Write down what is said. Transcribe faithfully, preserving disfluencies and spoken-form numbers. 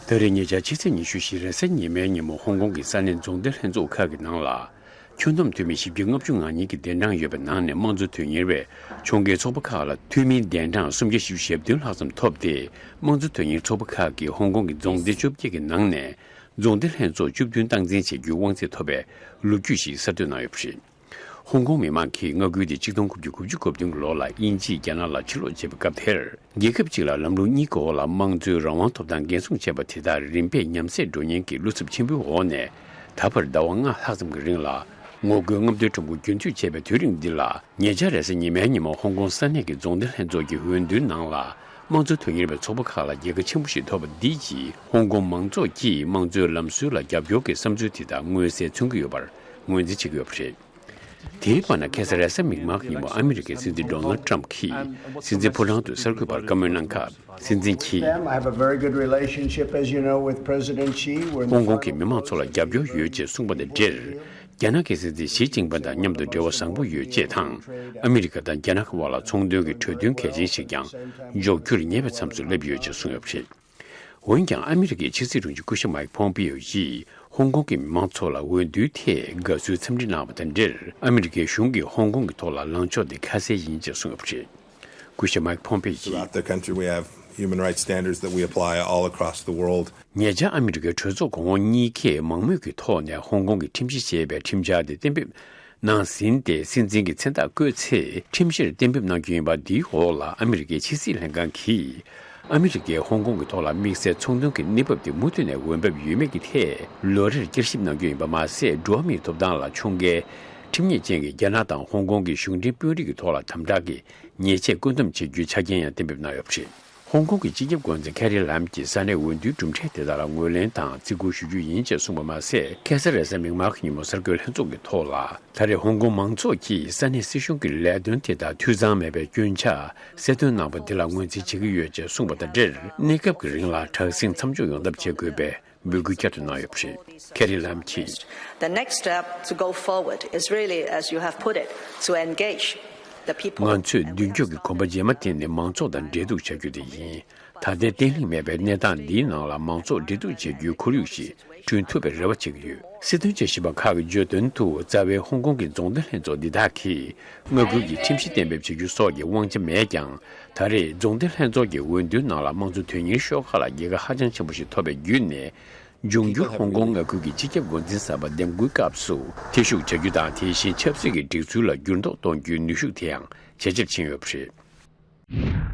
ད་རེས་ཉེ་ཆར་ཕྱི་ཚེས་ཉི་ཤུ་བཞི་རེས་གཟའ་ཉི་མའི་ཉིན་མོ་ཧོང་ཀོང་གི་ས་གནས་རྫོང་སྡེ་ལྷན་ཚོགས་ཁག་གི་ནང་ལ། ཁྱོན་བསྡོམས་འཐུས་མི་བཞི་བརྒྱ་ལྔ་བཅུ་ང་གཉིས་ཀྱི་གདན་གྲངས་ཡོད་པའི་ནང་ནས་དམངས་གཙོ་དོན་གཉེར་བས་ཕྱོགས་འགལ་ཚོགས་པ་ཁག་ལ་འཐུས་མིའི་གདན་གྲངས་སུམ་བརྒྱ་བཞི་བཅུ་ཞེ་བདུན་ལྷག་ཙམ་ཐོབ་སྟེ། དམངས་གཙོ་དོན་གཉེར་ཚོགས་པ་ཁག་གིས་ཧོང་ཀོང་གི་རྫོང་སྡེ་བཅོ་བརྒྱད་ཀྱི་ནང་ནས་རྫོང་སྡེ་ལྷན་ཚོགས་བཅུ་བདུན་སྟངས་འཛིན་བྱེད་རྒྱུའི་དབང་ཚད་ཐོབ་པའི་ལོ་རྒྱུས་ཤིག་གསར་གཏོད་གནང་ཡོད་པ་རེད། ཧོང་ཀོང་མི་མང་གིས་མངའ་ཁུལ་དེ་ཆིག་སྟོང་དགུ་བརྒྱ་དགུ་བཅུ་གོ་བདུན་གྱི་ལོ་ལ་དབྱིན་ཇིས་རྒྱ་ནག་ལ་ཕྱིར་སློག་བྱས་པའི་སྐབས་དེར། རྒྱལ་ཁབ་གཅིག་ལ་ལམ་ལུགས་གཉིས་ཀྱི་འོག་ལ་དམངས་གཙོའི་རང་དབང་ཐོབ་ཐང་འགན་སྲུང་བྱས་པ་དེ་དག་རིམ་པས་ཉམས་སད་འགྲོ་ཉེན་གྱི་བློ་འཚབ་ཆེན་པོའི་འོག་ནས། ད་བར་ཟླ་བ་ལྔ་ལྷག་ཙམ་གྱི་རིང་ལ་ངོ་རྒོལ་རྔམ་སྟོན་ཁྲོམ་སྐོར་རྒྱུན་མཐུད་བྱས་པའི་དུས་རིང་འདི་ལ། ཉེ་ཆར་རེས་གཟའ་ཉི་མའི་ཉིན་མོ་ཧོང་ཀོང་ས་གནས་ཀྱི་རྫོང་སྡེ་ལྷན་ཚོགས་ཀྱི་འོས་བསྡུའི་ནང་ལ། དམངས་གཙོ་དོན་གཉེར་བའི་ཚོགས་པ་ཁག་ལ་རྒྱལ་ཁ་ཆེན་པོ་ཞིག་ཐོབ་པ་འདིས་ཀྱིས་ཧོང་ཀོང་མང་ཚོགས་ཀྱིས་དམངས་གཙོའི་ལམ་སྲོལ་ལ་རྒྱབ་སྐྱོར་གྱི་བསམ་ཚུལ་དེ་དག་མངོན་གསལ་མཚོན་གྱི་ཡོད་པར་ངོས་འཛིན་བྱེད་ཀྱི་ཡོད་པ་རེད། དེའི་བར་ན་ཁ་སང་རེས་གཟའ་མིག་དམར་གྱི་ཉིན་མོ་ཨ་མི་རི་ཀའི་སྲིད་འཛིན་ཌོ་ནལ་ཊམ་གྱིས་སྲིད་འཛིན་ཕོ་བྲང་དུ་གསར་འགོད་པར་བཀའ་མོལ་གནང་སྐབས། སྲིད་འཛིན་གྱིས། Them. I have a very good relationship, as you know, with President Xi. We're in the ཧོང་ཀོང་གི་མི་མང་ཚོ་ལ་རྒྱབ་སྐྱོར་ཡོད་ཅེས་གསུངས་པ་དང་འབྲེལ། རྒྱ་ནག་གི་སྲིད་འཛིན་ཞི་ཅིན་ཕིང་དང་མཉམ་དུ་འབྲེལ་བ་བཟང་པོ་ཡོད་ཅེས་དང་། ཨ་མི་རི་ཀ་དང་རྒྱ་ནག་གི་དབར་ལ་ཚོང་དོན་གྱི་གྲོས་མཐུན་གལ་ཆེན་ཞིག་ཀྱང་འཇོག་རྒྱུར་ཉེ་བའི་མཚམས་སུ་སླེབས་ཡོད་ཅེས་གསུངས་ཡོད་པ་རེད། འོན་ཀྱང་ཨ་མི་རི་ཀའི་ཕྱི་སྲིད་དྲུང་ཆེ་སྐུ་ཞབས་མའིག་ཕོམ་པེ་ཡོ་ཡིས་ཧོང་ཀོང་གི་མི་མང་ཚོ་ལ་འོས་བསྡུའི་ཐད་དགའ་བསུའི་འཚམས་འདྲི་གནང་བ་དང་འབྲེལ། ཨ་མི་རི་ཀའི་གཞུང་གིས་ཧོང་ཀོང་གི་ཐོག་ལ་ལངས་ཕྱོགས་དེ་ཁ་གསལ་ཡིན་ཅེས་གསུངས་ཡོད་པ་རེད། སྐུ་ཞབས་མའིག་ཕོམ་པེ་ཡིས། Throughout the country, we have human rights standards that we apply all across the world. ཉེ་ཆར་ཨ་མི་རི་ཀའི་གྲོས་ཚོགས་གོང་འོག་གཉིས་ཀས་མང་མོས་ཀྱི་ཐོག་ནས་ཧོང་ཀོང་གི་ཁྲིམས་གཞི་ཞེས་པའི་ཁྲིམས་འཆར་དེ་གཏན་འབེབས་གནང་ཟིན་ཏེ། སྲིད་འཛིན་གྱི་མཚན་རྟགས་བཀོད་ཚེ་ཁྲིམས་གཞིར་གཏན་འབེབས་གནང་རྒྱུ་ཡིན་པ་འདིའི་འོག་ལ། ཨ་མི་རི་ཀའི་ཕྱི་སྲིད་ལྷན་ཁང་གིས་ཨ་མི་རི་ཀས་ཧོང་ཀོང་གི་ཐོག་ལ་དམིགས་བསལ་ཚོང་དོན་གྱི་གནས་བབ་དེ་མུ་མཐུད་ནས་འོས་འབབ་ཡོད་མེད་ཀྱི་ཐད་ལོ་རེར་བསྐྱར་ཞིབ་གནང་རྒྱུ་ཡིན་པ་མ་ཟད། འགྲོ་བ་མིའི་ཐོབ་ཐང་ལ་ཕྱོགས་འགལ་ཁྲིམས་ཉེས་ཅན་གྱི་རྒྱ་ནག་དང་ཧོང་ཀོང་གི་གཞུང་འབྲེལ་དཔོན་རིགས་ཀྱི་ཐོག་ལ་དམ་དྲག་གི་ཉེས་ཆད་བཀོད་འདོམས་བྱེད་རྒྱུའི་ཆ་རྐྱེན་ཡང་གཏན་འབེབས་གནང་ཡོད་པ་རེད། ཧོང་ཀོང་གི་སྤྱི་ཁྱབ་འགོ་འཛིན་ཁེ་རི་ལམ་གྱིས་ས་གནས་འོས་བསྡུའི་གྲུབ་འབྲས་དེ་དག་ལ་ངོས་ལེན་དང་བརྩི་བཀུར་ཞུ་རྒྱུ་ཡིན་ཅེས་གསུངས་པ་མ་ཟད། ཁ་སང་རེས་གཟའ་མིག་དམར་གྱི་ཉིན་མོ་གསར་འགོད་ལྷན་ཚོགས་ཀྱི་ཐོག་ལ། ད་རེས་ཧོང་ཀོང་མང་ཚོགས་ཀྱིས་ས་གནས་སྲིད་གཞུང་གི་ལས་དོན་དེ་དག་འཐུས་ཚང་མེད་པའི་སྐྱོན་ཆ་གསལ་སྟོན་གནང་པ་འདི་ལ་ངོས་འཛིན་བྱེད་ཀྱི་ཡོད་ཅེས་གསུངས་པ་དང་འབྲེལ། གནས་སྐབས་ཀྱི་རིང་ལ་དྲག་ཟིང་མཚམས་འཇོག་ཡོང་ཐབས་བྱེད་དགོས་པའི་འབོད་སྐུལ་བསྐྱར་དུ་གནང་ཡོད་པ་རེད། ཁེ་རི་ལམ་གྱིས། The next step to go forward is really, as you have put it, to engage the people. ང་ཚོས་མདུན་སྐྱོད་ཀྱི་གོམ་པ་རྗེས་མ་དེ་ནི་མང་ཚོགས་དང་འབྲེལ་གཏུག་བྱ་རྒྱུ་དེ་ཡིན། ད་ལྟའི་བརྟན་ལྷིང་མེད་པའི་གནས་སྟངས་འདིའི་ནང་ལ་མང་ཚོགས་འབྲེལ་གཏུག་བྱེད་རྒྱུའི་ཁོར་ཡུག་ཞིག་བསྐྲུན་ཐུབ་པའི་རེ་བ་བྱེད་ཀྱི་ཡོད། སྲིད་དོན་དཔྱད་ཞིབ་པ་ཁག་གིས་བརྗོད་དོན་དུ། རྩ་བའི་ཧོང་ཀོང་གི་རྫོང་སྡེ་ལྷན་ཚོགས་འདི་དག་གིས་མངའ་ཁུལ་གྱི་ཁྲིམས་གཞི་གཏན་འབེབས་བྱེད་རྒྱུ་སོགས་ཀྱི་དབང་ཆ་མེད་ཀྱང་། ད་རེས་རྫོང་སྡེ་ལྷན་ཚོགས་ཀྱི་འོས་བསྡུའི་ནང་ལ་དམངས་གཙོ་དོན་གཉེར་ཤོག་ཁག་ལ་རྒྱལ་ཁ་ཧ་ཅང་ཆེན་པོ་ཞིག་ཐོབ་པའི་བརྒྱུད་ནས། འབྱུང་འགྱུར་ཧོང་ཀོང་མངའ་ཁུལ་གྱི་སྤྱི་ཁྱབ་འགོ་འཛིན་གསར་པ་འདེམས་བསྐོའི་སྐབས་སུ་ཐེ་ཞུགས་བྱ་རྒྱུ་དང་། དེ་བཞིན་ཆབ་སྲིད་ཀྱི་སྒྲིག་ཚུལ་ལ་འགྱུར་ལྡོག་གཏོང་རྒྱུའི་ནུས་ཤུགས་དེའང་ཇེ་ཆེར་ཕྱིན་ཡོད་པ་རེད།